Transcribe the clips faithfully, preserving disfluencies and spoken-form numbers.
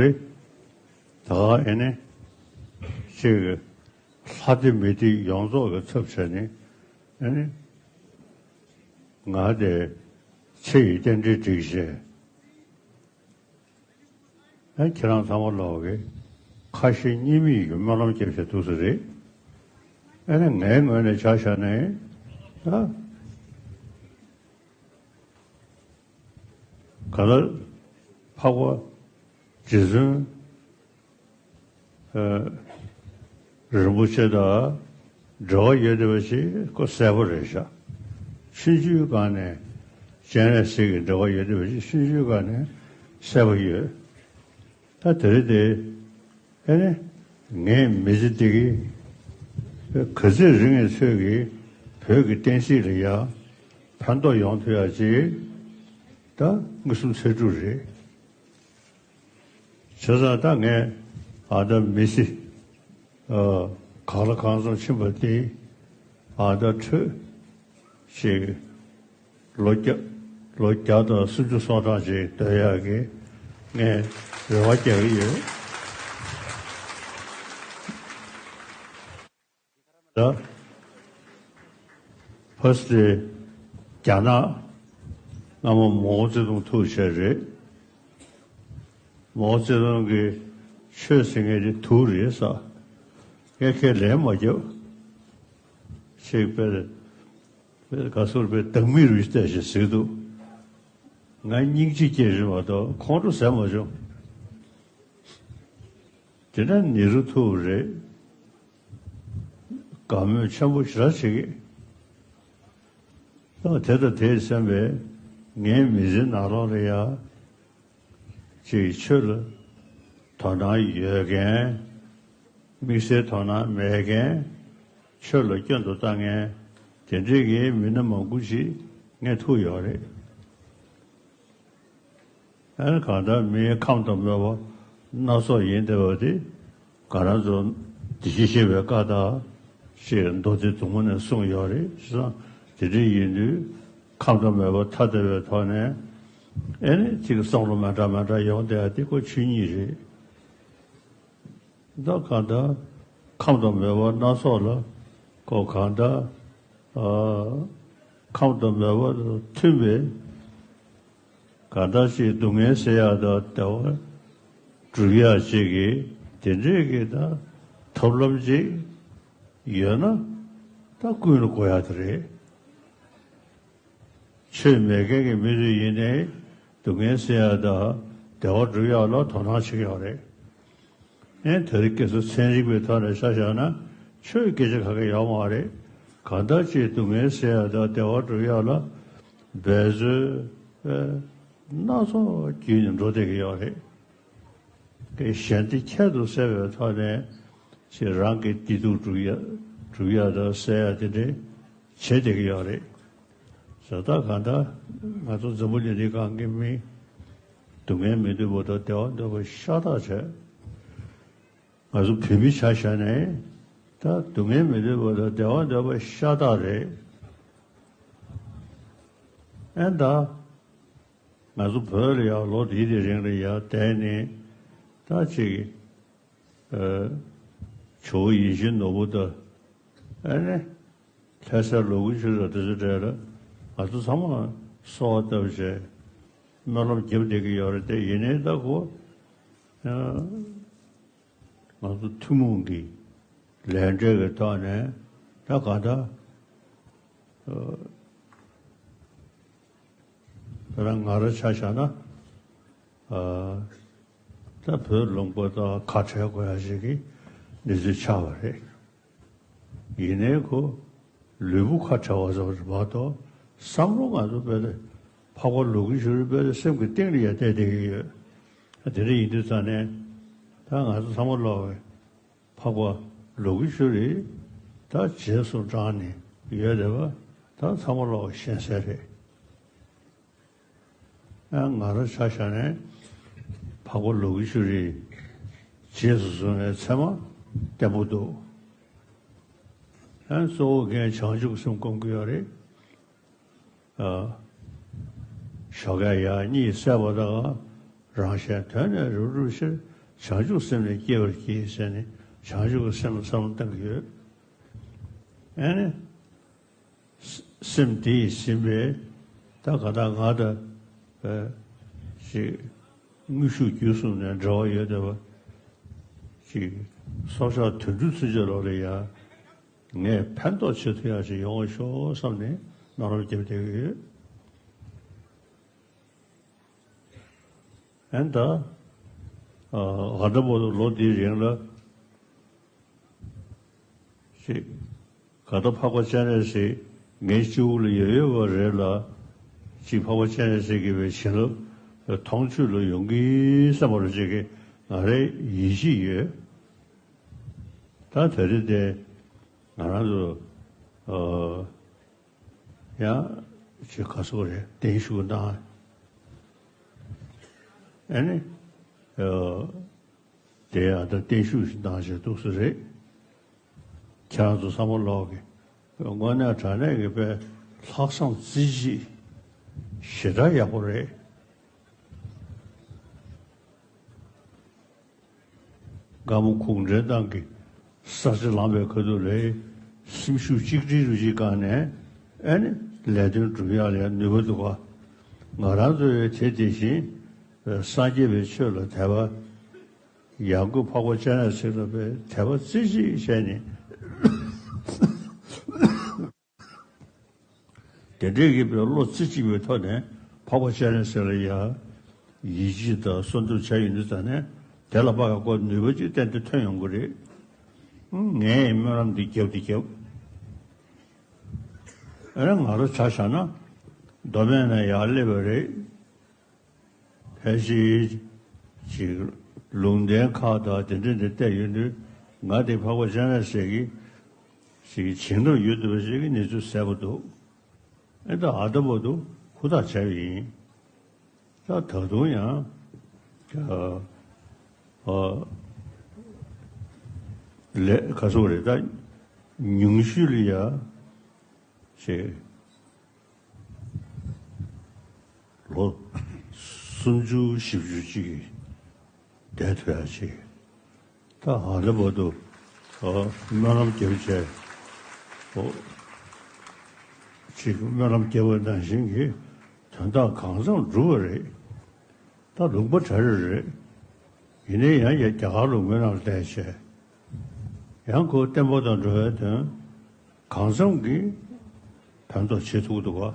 རེད། ད་ག་ཨེ་ནི་ཅིག་ལྷ་སྡེ་མི་སྡེ་ཡོངས་རྫོགས་ཀྱི་ཚབ་བྱས་ནས་ཨེ་ནི་ང་དེ་ཚེ་ཡི་རྟེན་འབྲེལ་བསྒྲིགས་བྱས། ཨ་ཁྱེད་རང་ཚང་མ་ལོག་གི་ཁ་ཞེ་གཉིས་མེད་ཀྱི་སྨོན་ལམ་རྒྱབ་བྱས་འདུག་ས་རེད། ཨ་ནི་ངའི་ངོས་ནས་ཆ་བཞག་ན་ཨ་ག་ལ་འཕགས་པ་རྗེ་བཙུན་ཨ་རིན་པོ་ཆེ་དང་འབྲེལ་བ་ཡོད་བསྡད་པ་ཞིག་ཁོ་གསལ་པོ་རེད་ཤག་ཆུང་ཆུང་སྒང་ནས་སྤྱན་རས་གཟིགས་ཀྱི་འབྲེལ་བ་ཡོད་བསྡད་པ་ཞིག་ཆུང་ཆུང་སྒང་ནས་གསལ་པོ་ཡོད། ད་དེ་རེད་དེ། ཨེ་ནས་ངའི་མི་ཚེ་འདི་གི་ག་ཚོད་རིང་བའི་ཚོད་ཀྱི་བོད་ཀྱི་བསྟན་སྲིད་ལ་ཡ་ཕན་ཐོགས་ཡོང་ཐུབ་ཡ་ཅིག་ད་མངོན་སུམ་ཚོད་དྲུག་རེད། བྱས་ཙང་ད་ངས་ཨ་ད་མི་ཚེ་ཨ་གང་ལ་གང་འཚམ་ཕྱིན་པ་དེ་ཨ་ད་འཕྲོས་ཤིག་ལོ་བརྒྱ་ལོ་བརྒྱ་དང་སུམ་ཅུ་སོ་གྲངས་ཅིག་སྡོད་ཡག་གི་ངས་རེ་བ་རྒྱག་གི་ཡོད། ད་ཕ་སི་ཏེ་རྒྱ་ནག་སྔ་མོ་མའོ་ཙེ་ཏུང་ཐུག་བྱས་རེད། མའོ་ཙེ་ཏུང་གིས་ཆོས་ཟེར་མཁན་དེ་དུག་རེད་ཟེར། ངས་ཁས་ལེན་མ་རྒྱབ། ཅིག་དཔེ་དཔེ་ག་ཟེར་དཔེ་སྡང་མིག་རུ་བལྟས་བྱས་ཟེར་འདུག་ང་སྙིང་རྗེ་སྐྱེས་བྱུང་བ་དང་ཁོང་ཁྲོ་ཟ་མ་བྱུང་། དེ་འདྲ་ནེ་རུ་ཐུག་རེད། དགའ་མོས་ཆེན་པོ་ཞེ་དྲག་བྱེད་ཀྱི། ད་དེ་དང་དེས་མཚོན་པའི་ངའི་མི་ཚེའི་ནང་ལོགས་ལ་ཡ། ཅིག་ཆོས་ལ་དོ་སྣང་ཡོད་མཁན། དམིགས་བསལ་དོ་སྣང་མེད་མཁན། ཆོས་ལ་སྐྱོན་དུ་བཏང་མཁན། དེ་འདྲའི་གི་མི་སྣ་མང་པོ་ཞིག་ངས་ཐུག་ཡོད་རེད། ཨ་ནི་གང་ལྟར་མིའི་ཁམས་དང་མོས་པ་སྣ་ཚོགས་ཡིན་བསྡད་པ་དེ་ང་རང་ཚོ་འདི་ཕྱི་ཤེས་པའི་བཀའ་དང་ཞེས་མདོ་སྡེ་མཛུབ་མོ་ནས་གསུངས་ཡོད་རེད། བྱས་ཙང་དེ་འདྲ་ཡིན་དུས་ཁམས་དང་མོས་པ་ཐ་དད་པའི་ཐོག་ནས་ཨེ་ནི་ཅིག་བསམ་བློ་མི་འདྲ་མི་འདྲ་ཡོང་བསྡད་ཡ་དེ་ཁོ་ཆོས་ཉིད་རེད། ད་གང་ལྟར་ཁམས་དང་མོས་པ་སྣ་ཚོགས་ལ་ཁོ་གང་ལྟར་ཨ་ཁམས་དང་མོས་པ་དང་མཐུན་པའི་གང་ལྟར་ཅིག་སྡུག་བསྔལ་སེལ་ཡག་དང་བདེ་བ་སྒྲུབ་ཡག་ཅིག་གི་དེ་འདྲས་ཀྱི་ད་ཐབས་ལམ་ཅིག་ཡོད་ན་ད་ཀུན་ལ་དགོས་ཡག་དེ་རེད། ཆོས་མེད་མཁན་གྱི་མི་རིགས་ཡིན་ནའི་སྡུག་བསྔལ་སེལ་ཡག་དང་བདེ་བ་སྒྲུབ་ཡག་ལ་དོ་སྣང་བྱེད་ཀྱི་ཡོད་རེད། ཨེ་དེ་རིང་ཁ་སང་ཚན་རིག་པའི་ཐོག་ནས་ཆ་བཞག་ན་ཆོས་སྐད་ཆ་ག་གེ་ཡོད་མ་རེད། གང་ལྟར་ཅིག་སྡུག་བསྔལ་སེལ་ཡག་དང་བདེ་བ་སྒྲུབ་ཡག་ལ་འབད་རྩོལ་ཨེ་སྣ་ཚོགས་བརྒྱུད་ནས་འགྲོ་བསྡད་ཀྱི་ཡོད་རེད། གི་ཞན་ཏེ་ཁྱད་དུ་གསད་པའི་ཐོག་ནས་ཅིག་རང་གི་བདེ་སྡུག་སྒྲུབ་ཡ་སྒྲུབ་ཡ་དང་སེལ་ཡ་དེ་འདྲའི་བྱེད་བསྡད་ཀྱི་ཡོད་རེད། བྱས་ཙང་གང་ལྟར་ང་ཚོ་འཛམ་བུ་གླིང་འདིའི་སྒང་གི་མི་སྡུག་བསྔལ་མི་འདོད་པ་དང་བདེ་བ་འདོད་པ་ཤ་སྟག་བྱས། ང་ཚོ་བོད་མི་ཆ་བཞག་ནས་ད་སྡུག་བསྔལ་མི་འདོད་པ་དང་བདེ་བ་འདོད་པ་ཤ་སྟག་རེད། ཨེ་ད། ང་ཚོ་བོད་ལ་ཡང་ལོ་དེའི་དེ་རིང་ལ་ཡང་བསྡད་ནས་ད་ཅིག་ཨ་ཇོ་བོ་ཡིད་བཞིན་ནོར་བུ་དང་ཨ་ནི་ལྷ་སར་ལོ་དགུ་ཞུ་ར་དེ་ཚོ་གྲས་ལ་ང་ཚོ་ཚང་མ་གསོལ་བ་བཏབ་བྱས་སྨོན་ལམ་རྒྱབ་བསྡད་ཀྱི་ཡོད་རེད་དེ། ཡིན་ནའི་ད་ཁོ་ཨ་ང་ཚོ་ཐུན་མོང་གི་ལས་འབྲས་ཀྱི་ཐོག་ནས་ད་ག་ད་ཨ་ད་ང་རང་ཆ་བཞག་ན་ཨ་ད་བོད་ལུང་པ་དང་ཁ་བྲལ་དགོས་ཡ་ཞིག་གི་གནས་ཚུལ་ཆགས་པ་རེད། ཡིན་ནའི་ཁོ་ལུས་པོ་ཁ་བྲལ་བ་ཙམ་རེད་མ་གཏོགས་བསམ་བློ་ང་ཚོ་དཔེ་ལ་འཕགས་པ་ལོ་དགུ་ཞུ་རེ་དཔེ་ལ་སེམས་ཀྱི་གཏིང་ལ་ཡ་བསྡད་བསྡད་ཀྱི་ཡོད། དེ་འདྲ་ཡིན་དུས་ཙང་ནས་ད་ང་ཚོ་ཚང་མ་ལོག་བས། འཕགས་པ་ལོ་དགུ་ཞུ་རེ་ད་རྗེས་སུ་འབྲངས་ནས་ཡོད་བསྡད་པ་ད་ཚང་མ་ལོག་ཤེས་གསལ་རེད། ཨ་ང་རང་ཆ་བཞག་ནས་འཕགས་པ་ལོ་དགུ་ཞུ་རེ་རྗེས་སུ་བཟུང་བའི་ཚད་མ་བརྟན་པོ་འདུག་ཨ་གཙོ་བོ་ངས་བྱང་ཆུབ་སེམས་སྒོམ་གྱི་ཡོད་རེད། ཨ་ཞོགས་ཀས་ཡང་གཉིད་སད་པ་དང་རང་གཞན་དོན་ནི་རབ་རིབ་ཕྱིར་ བྱང་ཆུབ་སེམས་ནི་སྐྱེ་བར་གྱིས་ཟེར་ནས་བྱང་ཆུབ་ཀྱི་སེམས་ལ་བསམ་བློ་གཏང་གི་ཡོད། ཨ་ནི། སེམས་དེ་ཡིས་ཟིན་པའི་ད་ག་ད་ང་དང་ཅིག་དངོས་ཤུགས་བརྒྱུད་གསུམ་ནས་འབྲེལ་བ་ཡོད་བསྡད་པ་ཅིག་སྲོག་ཆགས་དུད་འགྲོ་ཚུན་ཆད་ལོག་ལ་ཡང་ངས་ཕན་ཐོགས་བྱེད་ཐུབ་ཡག་ཅིག་ཡོང་བ་ཤོག་བསམ་ནས་སྨོན་ལམ་བརྒྱབ་བསྡད་ཀྱི་ཡོད། ཨན་ད། ཨ་ད་བར་དུ་ལོ་འདིའི་རིང་ལ། ཅིག་ག་ད་འཕགས་པ་སྤྱན་རས་གཟིགས་ངའི་སྤྱི་བོ་ལ་ཡོད་ཡོད་པ་རེད་ལ། ཅིག་འཕགས་པ་སྤྱན་རས་གཟིགས་ཀྱི་བའི་བྱིན་རླབས་མཐོང་ཆོས་ལ་ཡོང་གི་བསམ་པ་རུ་ཅིག་གི་ང་རའི་ཡིད་ཆེས་ཡོད། ད་དེ་རིང་དེ་ང་རང་ཚོ་ཨ། ཡང་ཅིག་ག་སོགས་རེད་བརྟན་བཞུགས་གནང་། ཨ་ནི། ཨ། དེ་ཡང་ད་བརྟན་བཞུགས་ཤིག་གནང་བྱས་འདུག་སེ་རེད། ཁྱེད་རང་ཚོ་བསམ་བློ་ལོག་གི་དངོས་གནས་དྲང་གནས་ཀྱི་དཔེ་ལྷག་བསམ་རྩེ་གཅིག་ཞེ་དྲག་ཡག་པོ་རེད། སྒམ་པོ་གུང་ཁྲན་ཏང་གི་ས་ཆ་ལངས་པའི་ཁ་ཐུག་ལ་སེམས་ཤུགས་གཅིག་སྒྲིལ་རུ་གཅིག་བསྐངས་ནས་ཨ་ནི་ལས་དོན་སྒྲུབ་ཡག་ལ་ཡང་ནུས་པ་འདུག་ག་ང་རང་ཚོ་ཡང་དེ་དེ་བཞིན་སངས་རྒྱས་པའི་ཆོས་ལ་དད་པ་ཡང་སྒོས་འཕགས་པ་སྤྱན་རས་གཟིགས་ལ་དཔེ་དད་པ་རྩེ་གཅིག་བྱས་ནས། དེ་འདྲའི་གི་བའི་བློ་རྩེ་གཅིག་པའི་ཐོག་ནས་འཕགས་པ་སྤྱན་རས་གཟིགས་ལ་ཡ་ཡིད་ཆེས་དང་གསོལ་འདེབས་བྱ་ཡོང་དུས་ཙང་ནས་དེ་ལ་དཔག་པའི་ནུས་པ་ཅིག་ཏན་ཏན་ཐོན་ཡོང་གི་རེད། ངས་སྨོན་ལམ་འདི་བརྒྱབ་དེ་བརྒྱབ། ཨ་ང་རང་ཆ་བཞག་ན་མདོ་སྨད་ནས་ཡར་སླེབས་པ་རེད། ཕལ་ཆེར་ཅིག་ལུང་བསྟན་ཁག་དང་དེ་འདྲ་འདི་བལྟས་ཡོང་དུས་ང་དེ་འཕགས་པ་སྤྱན་རས་གཟིགས་ཀྱི་ཅིག་བྱིན་རླབས་ཡོད་འདུག་པ་ཞིག་གི་གནས་ཚུལ་གསལ་པོ་འདུག་ཨེ་ད་ཨ་ད་བར་དུ་ཧུར་ཐག་བྱས་པ་ཡིན། ད་ད་དུང་ཡང་ཨ་ལས་ག་ཚོད་རེད་ད་ཉུང་ཤོས་ལ་ཡ་ཅིག་ལོ་སུམ་ཅུ་བཞི་བཅུ་ཅིག་བསྡད་ཐུབ་ཡག་ཅིག་ད་ཧ་ལས་པ་དུ་སྨོན་ལམ་རྒྱབ་བྱས་ཅིག་སྨོན་ལམ་རྒྱབ་པ་ནང་བཞིན་གྱི་དོན་དག་གང་འཚམ་འགྲུབ་པ་རེད། ད་ལུང་པ་གྲ་རེ་རེད། ཡིན་ནའི་ཡང་ཡང་རྒྱ་གར་ལུང་པའི་ནང་ལ་བསྡད་བྱས། ཡང་ཁོ་བསྟན་པ་དང་འགྲོ་བའི་དོན་གང་འཚམ་གྱིས་ཕན་ཐོགས་བྱེད་ཐུབ་འདུག་ག་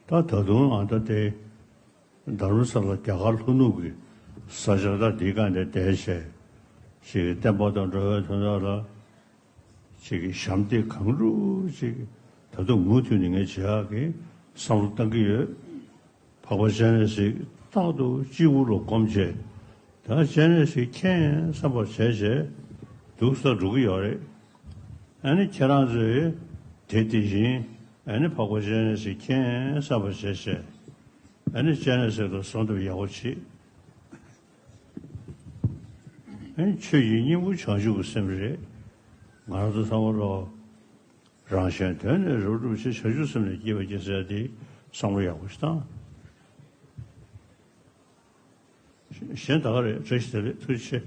ད་ད་དུང་ཨ་ད་དེ་རྡ་རམ་ས་ལ་རྒྱ་གར་ལྷོ་ནུབ་ཀྱི་ས་ཆ་ད་འདི་ག་ནས་བསྡད་བྱས་ཞིག་བསྟན་པ་དང་འགྲོ་བའི་དོན་དག་ལ་ཅིག་གི་ཞབས་འདེགས་གང་རུང་ཅིག་ད་དུང་མུ་མཐུད་ནས་ངས་བྱེད་ཡག་གི་བསམ་བློ་བཏང་གི་ཡོད། འཕགས་པ་སྤྱན་རས་གཟིགས་རྟག་ཏུ་སྤྱི་བོ་ལ་བསྒོམ་བྱས། ད་སྤྱན་རས་གཟིགས་མཁྱེན་བསམ་པར་བྱས་བྱས་འདུག་ས་འགྲོ་གི་ཡོད་རེད། ཨ་ནི་ཁྱེད་རང་ཚོས་དེ་དེ་བཞིན་ཨ་ནི་འཕགས་པ་སྤྱན་རས་གཟིགས་མཁྱེན་བསམ་པར་བྱས་བྱས་ཨ་ནི་སྤྱན་རས་གཟིགས་ལ་གསོལ་འདེབས་ཡག་པོ་བྱེད། ཨ་ནི་ཆོས་ཀྱི་སྙིང་པོ་བྱང་ཆུབ་ཀྱི་སེམས་རེད། ང་རང་ཚོ་ཚང་མ་ལོ། རང་གཞན་དོན་ནི་རབ་བསྒྲུབ་ཕྱིར། བྱང་ཆུབ་སེམས་ལ་སྐྱེས་པའི་རྒྱུ་ཟེར་དེ་བསམ་བློ་ཡག་པོ་ཞིག་བཏང་། གཞན་ད་ག་རེད། བཀྲ་ཤིས་བདེ་ལེགས། ཐུགས་རྗེ་ཆེ།